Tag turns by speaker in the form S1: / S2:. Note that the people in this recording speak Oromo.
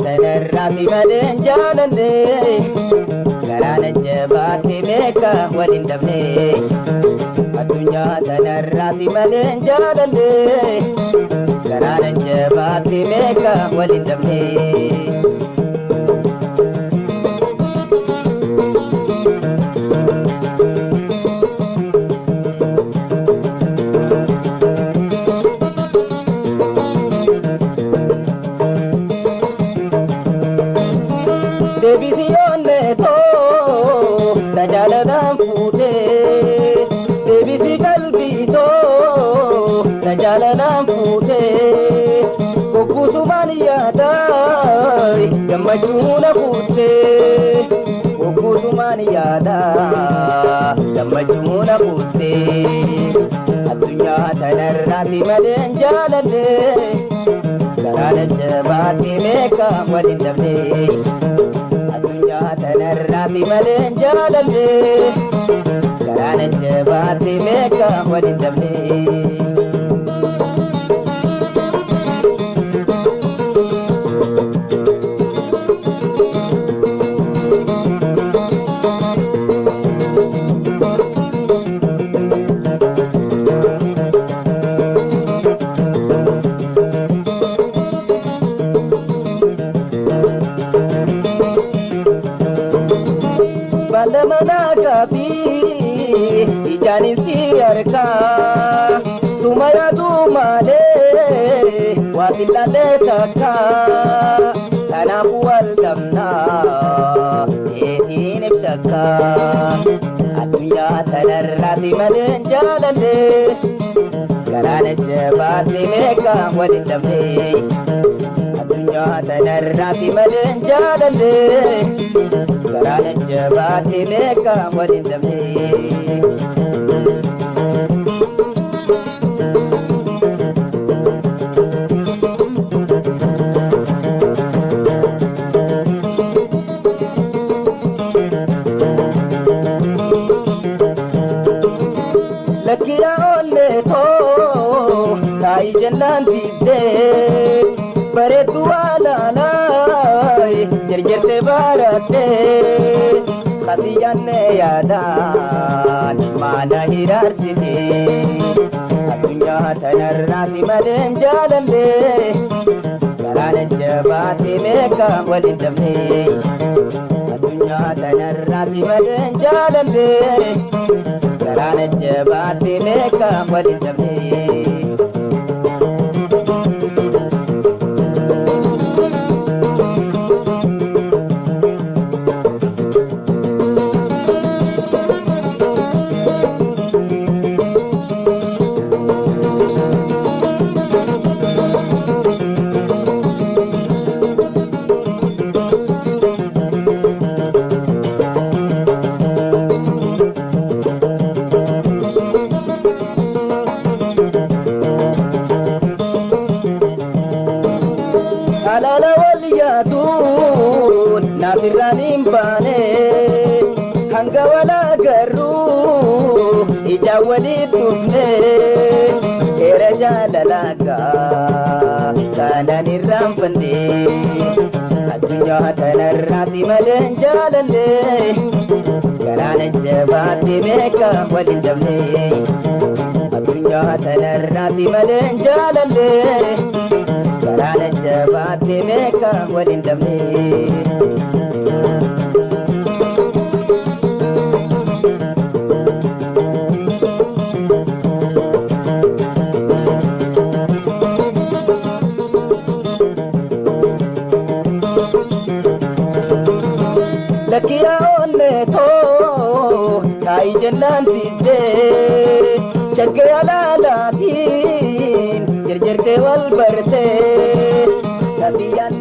S1: Tanarraa si malee hin jaalanne garaan jabaate meeqa waliin dhabne. Addunyaa tanarraa si malee hin jaalanne garaan jabaate meeqa waliin dhabne. Deebisi too tajaajila fuutee deebisi qalbii too tajaajila fuutee kokkusumaan yaadaa gammachuu na fuutee kokkusumaan yaadaa gammachuu na fuutee addunyaa tanarraa si malee hin jaalanne garaan jabaate meeqa waliin dhabne. Addunyaa tanarraa si malee hin jaalanne garaan jabaate meeqa waliin dhabne. Balamana kabi ijaanis si harkaa sumaya malee wasilaalee takka kanaafuu wal dhabnaa eetiin ibsakka. Addunyaa tanarraa si malee hin jaalanne garaan jabaate meeqa waliin dhabne. Addunyaa tanarraa si malee hin jaalanne garaan jabaate meeqa waliin dhabne. Lakkiyaa onnee too taayi jennaan diddee bareedduu alaalaa jarjarte barattee kasiyaanne yaadaan maana hiraarsite. Addunyaa tanarraa si malee hin jaalanne garaan jabaate meeqa waliin dhabne. Addunyaa tanarraa si malee hin jaalanne garaan jabaate meeqa waliin dhabne. Alaala wal yaaduun naasirraan hin baane hanga wal agarruu ijaan walii dhufne heera jaalalaagaa kaanaan irraanfanne. Addunyaa tanarraa si malee hin jaalanne garaan jabaate meeqa waliin dhabne. Addunyaa tanarraa si malee hin jaalanne garaan jabaate meeqa waliin dhabne. Lakkiyaa onnee too taayi jennaan diddee shaggee alaalaatiin jarjartee wal bartee kasiyaanne.